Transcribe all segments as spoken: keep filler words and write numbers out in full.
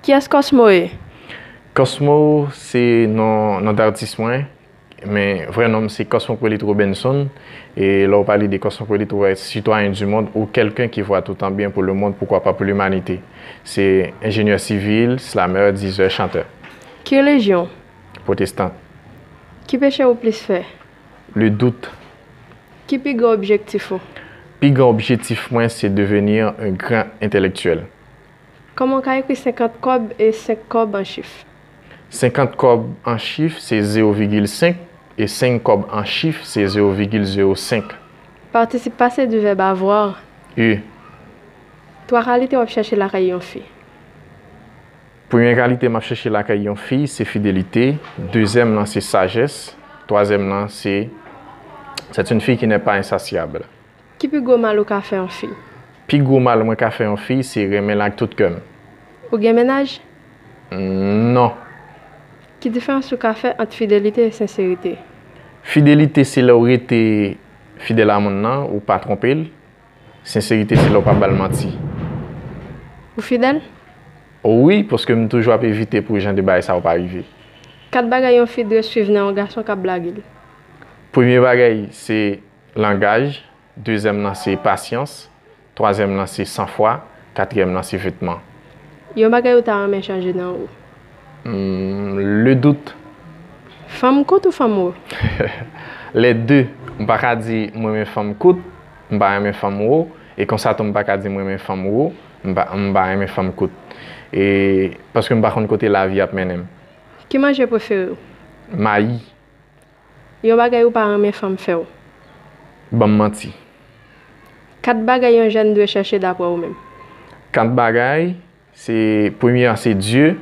Kiyès Cosmo ye? Cosmo se non, non datis mwen, men vrè non m se Cosmopolite Robenson. E lè w pale de Cosmopolite, ou wè citoyen du monde ou quelqu'un qui voit tout en bien pour le monde, pourquoi pas pour l'humanité. Se enjenyè sivil, slameur, diseur, chanteur. Ki relijyon? Protestant. Ki peche ou plis fè? Le doute. Ki pi gran objektif ou? Pi gran objektif mwen se devenir un grand intellectuel. Kòman w ka ekri senkant kòb e senk kòb an chif? Senkant kòb an chif se zewo vigil senk e senk kòb an chif se zewo vigil zewo senk. Partisip pase di vèb avoir. U. Twa kalite w ap chèche lakay yon fi. Premye kalite m ap chèche lakay yon fi se fidelite, dezyèm lan se sajès, twazyèm lan se c'est une fille qui n'est pas insatiable. Ki pi gwo mal ou ka fè yon fi? Pi gwo mal mwen ka fè yon fi se renmen l ak tout kè m. Ou gen mennaj? Non. Ki diferans ou ka fè ant fidelite e senserite? Fidelite se lè w rete fidèl a moun nan, ou pa twonpe l. Senserite se lè w pa ba l manti. Ou fidèl? Wi, paske m toujou ap evite pou jan de bagay sa yo pa rive. Kat bagay yon fi dwe swiv nan yon gason k ap blage l. Premye bagay se langaj, dezyèm lan se pasyans, twazyèm lan se sanfwa, katriyèm lan se vetman. Yon bagay ou ta renmen chanje nan ou? Hmm, le doute. Fanm kout ou fanm wo? Les deux. M pa ka di m renmen fanm kout, m pa renmen fanm wo, e konsa tou m pa ka di m renmen fanm wo, m pa, m pa renmen fanm kout. E paske m pa konn kote lavi ap mennen m. Ki manje prefere w? Mayi. Yon bagay ou pa renmen fanm fè w? Ban m manti. Kat bagay yon jèn dwe chèche dapre ou menm? Kat bagay, se premye an se Dye,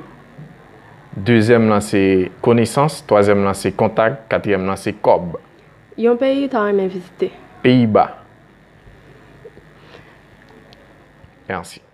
dezyèm lan se konesans, twazyèm lan se kontak, katriyèm lan se kòb. Yon peyi ou ta renmen vizite? Peyiba. Mèsi.